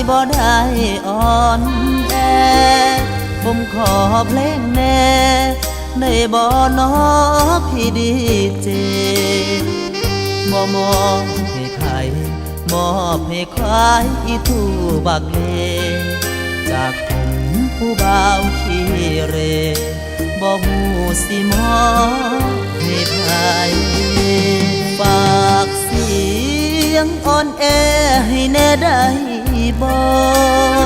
ບໍ່ໄດ້ອ່ອນແອ ຜົມຂໍເພງແດ່ ໄດ້ບໍ່ນໍພີ່ດີເຈ? ບໍ່ມອບໃຫ້ໃຜ ມອບໃຫ້ຄວາຍອີ່ຕູ້ບັກເລ ຈາກຜົມຜູ້ບ່າວຂີ້ເຣ ບໍ່ຮູ້ຊິມອບໃຫ້ໃຜ. ຝາກສຽງອ່ອນແອໃຫ້ແດ່ໄດ້ບໍ່?